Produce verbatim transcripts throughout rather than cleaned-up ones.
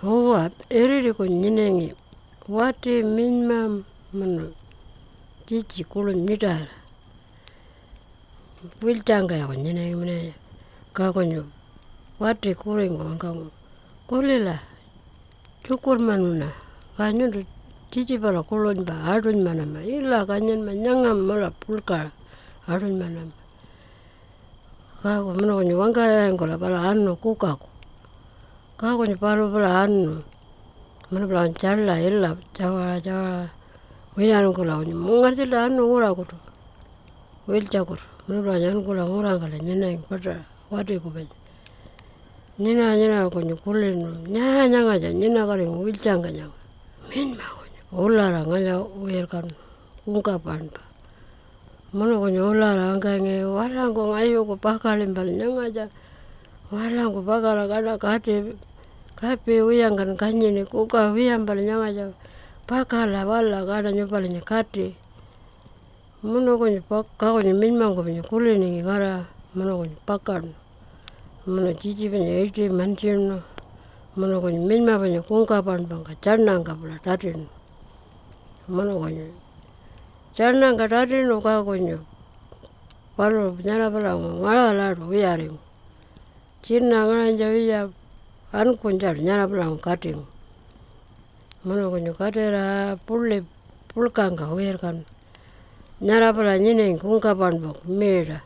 Uwa, iritiku nyinangi wati minyma munu tjitji kuḻu nyiṯara. Wiltjangkayaku nyinangi munuya, ka kunyu wati kuringku wangkangu, "Kulila, tjukurmanuṉa, ka nyuntu tjitjipala kuḻunypa aṯunymanama, ila kanyanma nyangama mula puḻkaṟa aṯunymanama." Ka munu kunyu wangkararingkula pala anu kukaku. Ka kunyu paluṟu pala anu. Munu pula tjaḻa ila tjawaṟa tjawaṟa wiyaringkula kunyu mungartjilta anu ngurakutu, wiltjakutu. Munu pula ankula ngurangkala nyinangi paṯaṟa watiku panya. Nyina-, nyina kunyu kulinu, "Nyaa nyangatja nyinakatingu wiltjangka nyanga?" "Minyma kunyu ulara ngalya-wirkanu kungka-paṉpa." Munu kunyu ulara wangkangi, "Walangku ngayuku pakaḻimpali nyangatja. Walangku pakala kaṉa kati kapi wiyangkan kanyini, kuka wiyampali nyangatja. Pakala wala kaṉa nyupalinya kati." Munu kunyu pak-, ka kunyu minymangku panya kuliningi ngara munu kunyu pakaṉu. Munu tjitji panya iṯi mantjinu. Munu kunyu minyma panya kungka-paṉpangka tjaṉangka pula tatinu. Munu kunyu tjaṉangka tatinu, ka kunyu paluṟu nyara palanguṟu ngaṟalaṯu wiyaringu. Tjina ngaṟanytja wiya ankunytjaṯu nyara palanguṟu katingu. Munu kunyu katira puḻi puḻkangka wirkanu. Nyara pala nyinangi kungka-paṉpaku miiṯa,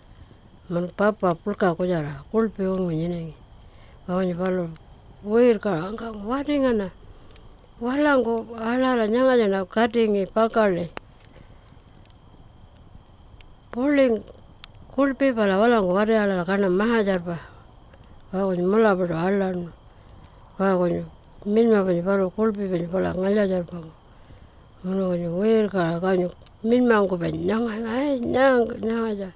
munu papa puḻka kutjara kuḻpi unngu nyinangi. Ka wanyu paluṟu wirkaṟa wangkangu, "Wati ngana, walangku aḻara nyangatjaṉa katingi pakaḻi. Puḻi kuḻpi pala walangku wati aḻara kaṉa ma-tjarpa." Ka kunyu mulapaṯu aḻaṉu. Ka kunyu minyma panya paluṟu kuḻpi panya pala ngalya-tjarpangu. Munu kunyu wirkaṟa kanyu minymangku panya nyangangi, "Ai, nyangka nyangatja?"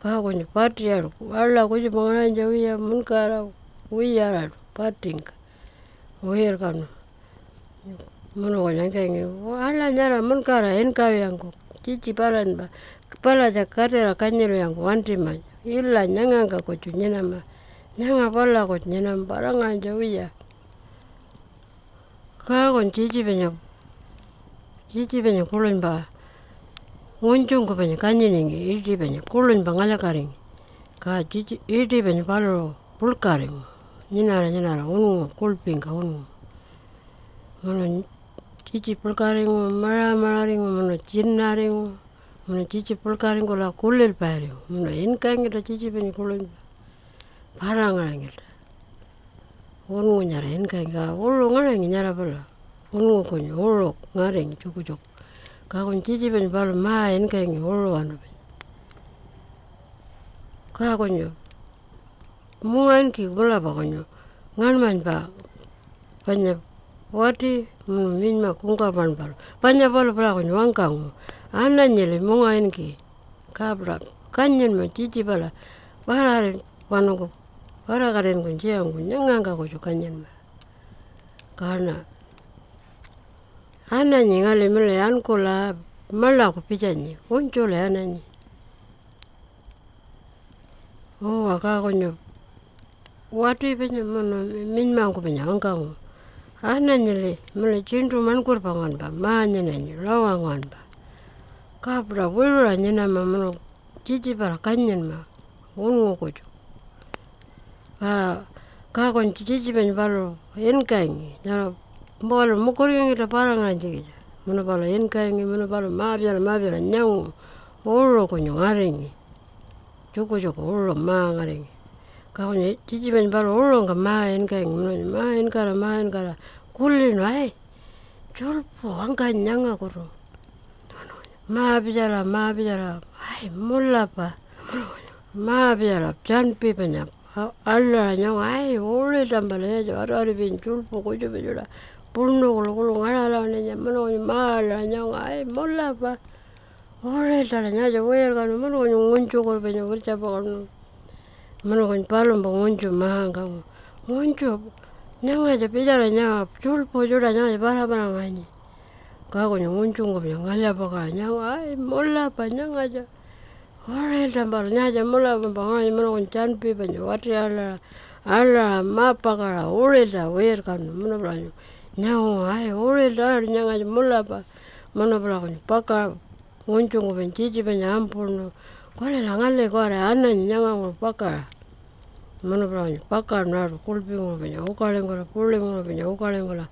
Ka kunyu patiyaṯu aḻa kutjupa ngaṟanytja wiya, muṉkara wiyaraṯu patingka wirkanu. Munu kunyu wangkangi, "Aḻa nyara muṉkara inkawiyangku tjitji palanpa, palatja katira kanyilwiyangku wantima. Ila nyangangka kutju nyinama, nyanga palula kutju nyinama, para-ngaṟanytja wiya." Ka kunyu tjitji panya, tjitji panya kuḻunypa ngunytjungku panya kanyiningi, iṯi panya kuḻunypa ngalya-katingi. Ka tjitji, iṯi panya paluṟu puḻkaringu, nyinara nyinara unngu kuḻpingka unngu. Munu tjitji puḻkaringu, maṟa-maṟaringu, munu tjinaringu, munu tjitji puḻkaringkula kulilpairingu, munu inkangilta tjitji panya kuḻunypa, para-ngaṟangilta. Unngu nyara inkaingka uṟu ngaṟangi nyara pala unngu kunyu uṟu ngaringi tjukutjuku. Ka kunyu tjitji panya paluṟu ma-inkaingi uṟu anu panya. Ka kunyu mungainki mulapa kunyu ngaṉmanypa panya wati munu minyma kungka-paṉpalu. Panya paluṟu pula kunyu wangkangu, "Ananyili mungainki, ka pula kanyinma tjitji pala para-, wanungku para-, katinkunytjiyangku nyangangka kutju kanyinma." Kaṉa ananyi ngali muli ankula maḻaku pitjanyi, unytjuli ananyi. Uwa, ka kunyu wati panya munu minymangku panya wangkangu, "Ananyili muli tjiṉṯu maṉkurpa nguwanpa ma-nyinanyi rawa nguwanpa. Ka pula wiṟuṟa nyinama munu tjitji para kanyinma unngu kutju." Ka, ka kunyu tjitji panya paluṟu inkaingi nyara paluṟu mukuringangiṯa para-ngaṟanytjikitja. Munu paluṟu inkaingi, munu paluṟu ma-pitjala ma-pitjala nyangu, uṟu kunyu ngaringi. Tjukutjuku uṟu ma-ngaringi. Ka kunyu tjitji panya paluṟu uṟungka ma-inkaingi, munu ma-inkara, ma-inkara kulinu, "Ai, tjuḻpu wangkanyi nyangakutu. Ma-pitjala, ma-pitjala, ai, mulapa. Ma-pitjala tjanpi panya a-, aḻaṟa nyangu, ai, uṟiltampala nyatja watuwatupin tjuḻpu kutjupa tjuṯa puṉu kuḻu kuḻu ngaṟala waṉinytja, munu kunyu ma-aḻaṟa nyangu, ai, mulapa. Uṟiltala nyatja wirkanu, munu kunyu ngunytjuku panya wirtjapakaṉu." Munu kunyu palumpa ngunytju ma-wangkangu, "Ngunytju, nyangatja pitjala nyanga tjuḻpu tjuṯa nyangatja para-para-ngaṟanyi." Ka kunyu ngunytjungku panya ngalya-pakaṟa nyangu, "Ai, mulapa nyangatja. Uṟilta palu nyaatja mulapampa ngaṟanyi munukunya tjanpi panya wati aḻaṟa, aḻaṟa mapakaṟa uṟilta wirkanu munupalanya nyangu, ai, uṟilta alatji nyangatja mulapa munupalakunya pakaṟa ngunytjungku panya tjitji panya ampuṉu, kulila ngali kuwari ananyi nyanganguṟu pakaṟa. Munupalakunya pakaṉaru kuḻpinguṟu panya ukalingkula puḻinguṟu panya ukalingkula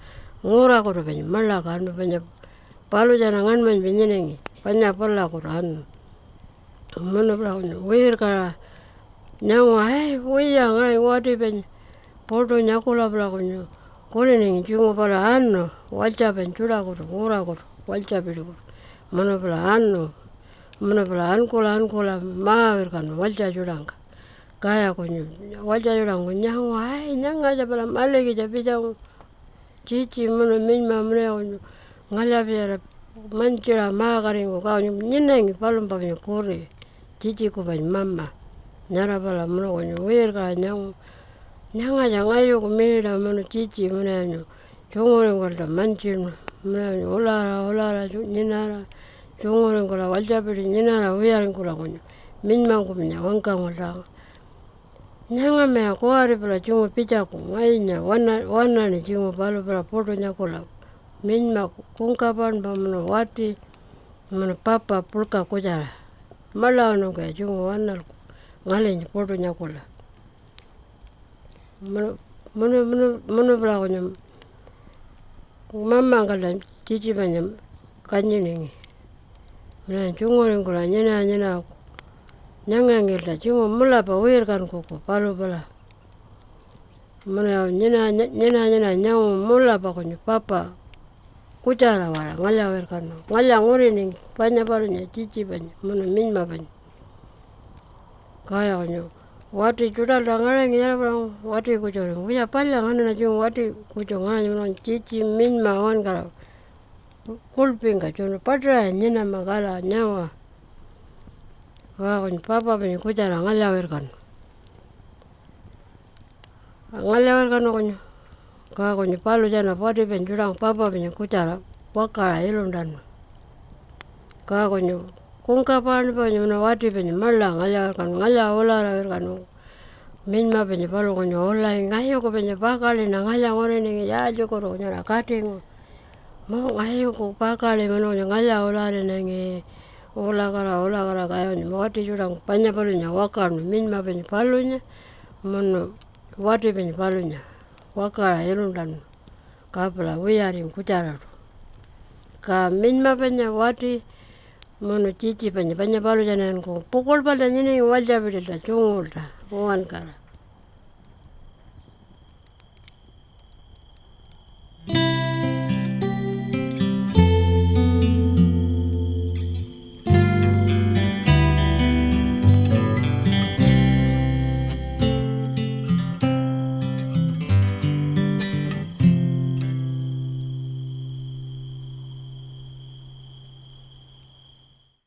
ngurakutu panya maḻaku anu panya palunyatjana ngaṉmanypa nyinangi panya palakutu anu. Munupalakunya wirkaṟa nyangu, ai wiya ngaṟanyi wati panya puṯu nyakula palakunya kuliningi tjinguṟu pala anu walytja panya tjuṯakutu ngurakutu walytja piṯikutu munupala anu. Munupala ankula ankula ma-wirkanu walytja tjuṯangka. Kaya kunyu walytja tjuṯangku nyangu, ai nyangatja pala malikitja pitjangu tjitji munu minyma munuya kunyu ngalya-pitjala mantjiṟa ma-katingku ka kunyu nyinangi palumpa kunyu kuri tjitjiku panya mama. Nyara pala munu kunyu wirkaṟa nyangu, nyangatja ngayuku miṟiṯa munu tjitji munuyanyu tjunguringkulta mantjinu munuyanyu ulara ulara tju-, nyinara tjunguringkula walytjapiti nyinara wiyaringkula kunyu minymangku minya wangkangulta. Nyangamaya kuwari pala tjinguṟu pitjaku ngayunya wana-, waṉaṉi tjinguṟu palu pala puṯu nyakula minyma kungkapaṉpa munu wati munu papa puḻka kutjara maḻawanungkuya tjinguṟu waṉalku ngalinya puṯu nyakula. Munu, munu, munu, munu pala kunyu mamangkalta tjitji panya kanyiningi. Munuya tjunguringkula nyina-, nyina nyangangilta tjinguṟu mulapa wirkankuku palu pala. Munuya nyina-, nyina-, nyina nyangu mulapa kunyu papa kutjara-waraṟa ngalya-wirkanu. Ngalya nguriningi panya palunya tjitji panya munu minyma panya. Kaya kunyu wati tjuṯalta ngaṟangi nyara paluṟu wati kutjuringu. Wiya palya, nganaṉa tjinguṟu wati kutju ngaṟanyi munuṉa tjitji minyma uwankara kuḻpingka tjunu paṯaṟaya nyinama kala nyawa. Kaya kunyu papa panya kutjara ngalya-wirkanu. Ngalya-wirkanu kunyu. Ka kunyu paluṟu tjana wati panya tjuṯangku papa panya kutjara wakaṟa iluntanu. Ka kunyu kungkapaṉi panya munu wati panya maḻa ngalya-wirkanu, ngalya ulara-wirkanu. Minyma panya paluṟu kunyu ulai ngayuku panya pakaḻiṉa ngalya nguriningi yaaltjikutu nyara katingu. Mu-, ngayuku pakaḻi munu kunyu ngalya ularinangi ulakara, ulakara kayunya wati tjuṯangku panya palunya wakaṉu minyma panya palunya munu wati panya palunya wakaṟa iluntanu, ka pala wiyaringu kutjaraṯu. Ka minyma panya wati munu tjitji panya, panya paluṟu-tjananku pukuḻpalta nyinangi walytjapitilta tjunguḻta uwankara.